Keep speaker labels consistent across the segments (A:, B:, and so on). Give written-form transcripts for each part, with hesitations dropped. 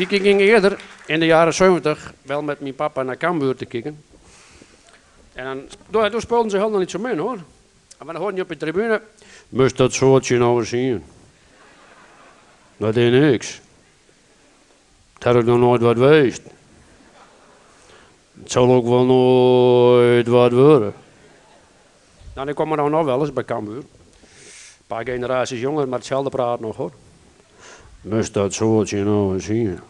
A: Ik ging eerder in de jaren 70 wel met mijn papa naar Cambuur te kijken. En dan, toen speelden ze helemaal niet zo min hoor. Maar dan hoorde je op de tribune. Moest dat soortje nou eens zien. Dat is niks. Dat heb ik nog nooit wat geweest. Het zal ook wel nooit wat worden. Nou, ik kom er nou nog wel eens bij Cambuur. Een paar generaties jonger, maar hetzelfde praat nog hoor. Moest dat soortje nou eens zien.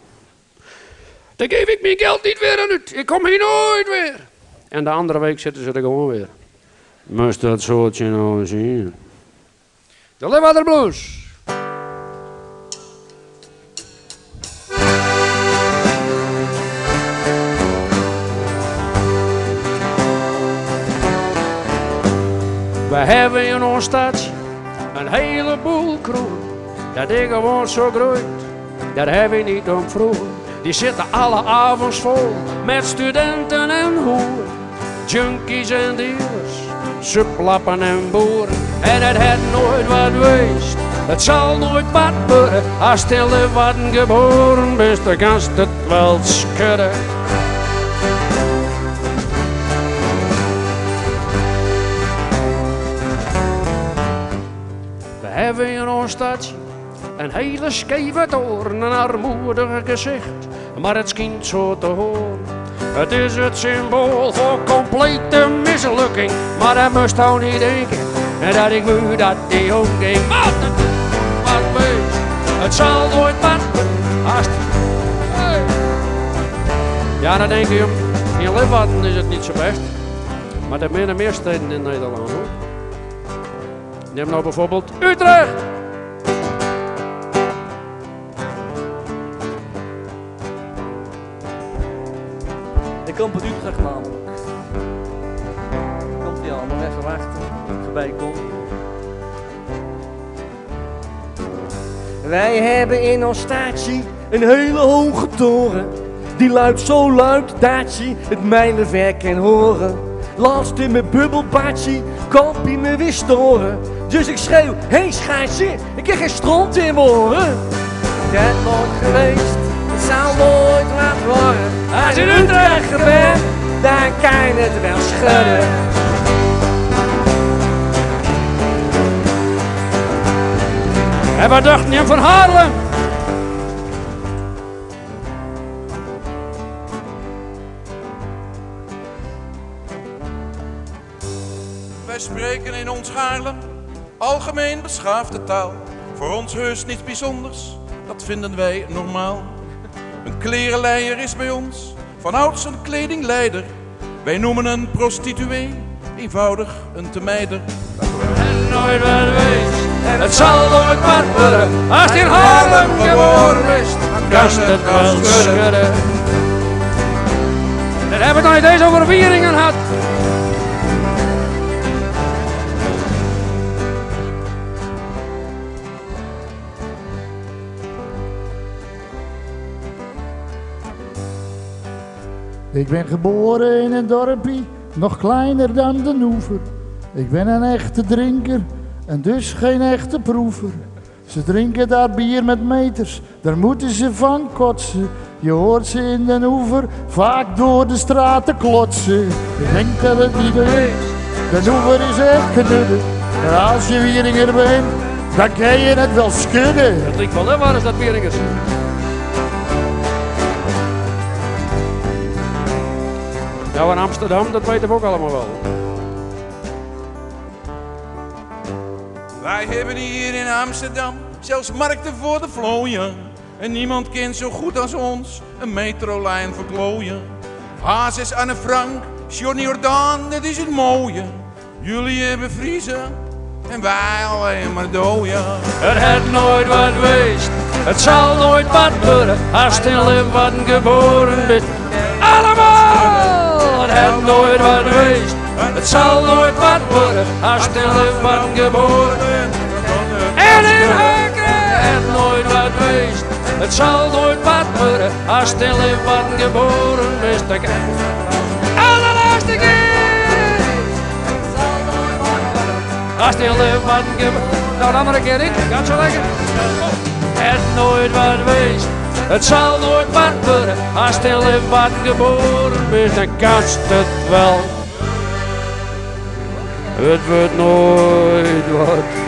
A: Dan geef ik mijn geld niet weer aan uit. Ik kom hier nooit weer. En de andere week zitten ze er gewoon weer. Moest dat soortje nou eens zien. De Leeuwarder Blues. We hebben in ons stad een heleboel kroegen. Dat is gewoon zo groot, daar hebben we niet om vroegen. Die zitten alle avonds vol met studenten en hoeren. Junkies en dealers, suplappen en boeren. En het het nooit wat geweest, het zal nooit wat worden. Als stille wat geboren bent, dan kan het wel schudden. We hebben in ons stadje een hele scheve toren, een armoedig gezicht, maar het schijnt zo te horen. Het is het symbool voor complete mislukking, maar dat moest nou niet denken dat ik moet dat die ook ging. Wat het wat wees, het zal nooit wat als hey. Ja, dan denk je, in Leeuwarden is het niet zo best, maar er zijn meer steden in Nederland hoor. Neem nou bijvoorbeeld Utrecht.
B: Ik kom uit Utrecht namelijk. Komt ie al, nog even wachten tot ik voorbij kom. Wij hebben in ons staatje een hele hoge toren. Die luidt zo luid dat je het mijlenver kan horen. Laatst in mijn bubbelbaadje kwam hij me weer storen. Dus ik schreeuw, hé hey, schaatje, ik heb geen stront in mijn oren. Het nooit geweest, het zal nooit wat worden. Als je in Utrecht bent, dan kan je het wel schudden.
A: En wat dacht je van Haarlem?
C: Wij spreken in ons Haarlem algemeen beschaafde taal. Voor ons heus niets bijzonders, dat vinden wij normaal. Een klerenleier is bij ons vanouds een kledingleider. Wij noemen een prostituee eenvoudig een temijder.
A: En nooit wat wees, het zal nooit wat worden. Als in Haarlem geboren is, kan het wel schudden. Dan hebben we het nog niet eens over vieringen gehad.
D: Ik ben geboren in een dorpje, nog kleiner dan de Oever. Ik ben een echte drinker en dus geen echte proever. Ze drinken daar bier met meters, daar moeten ze van kotsen. Je hoort ze in den Oever vaak door de straten klotsen. Je denkt dat het niet is, de Oever is echt knudden. Maar als je Wieringer bent, dan kan je het wel schudden.
A: Het lijkt wel, hè, waar is dat Wieringers? Nou, in Amsterdam, dat weten we ook allemaal wel.
C: Wij hebben hier in Amsterdam zelfs markten voor de vlooien. En niemand kent zo goed als ons een metrolijn verklooien. Hazes, Anne Frank, Johnny Jordaan, dat is het mooie. Jullie hebben Friese en wij alleen maar dooien.
A: Het het nooit wat geweest, het zal nooit wat worden, als het in Leeuwarden geboren bent. Allemaal! Het het nooit wat geweest, het zal nooit wat worden, als het in Leeuwarden geboren bent. En in Haken! Het nooit wat geweest, het zal nooit wat worden, als het in Leeuwarden geboren bent. Allerlaatste keer! Als het in Leeuwarden geboren. Nou, dan maar een keer in. Gaat zo lekker. Het nooit wat geweest. It sil noait wat wurde, ast yn Liwwadden geboren bist, dan kinst it wel. It wurdt noait wat.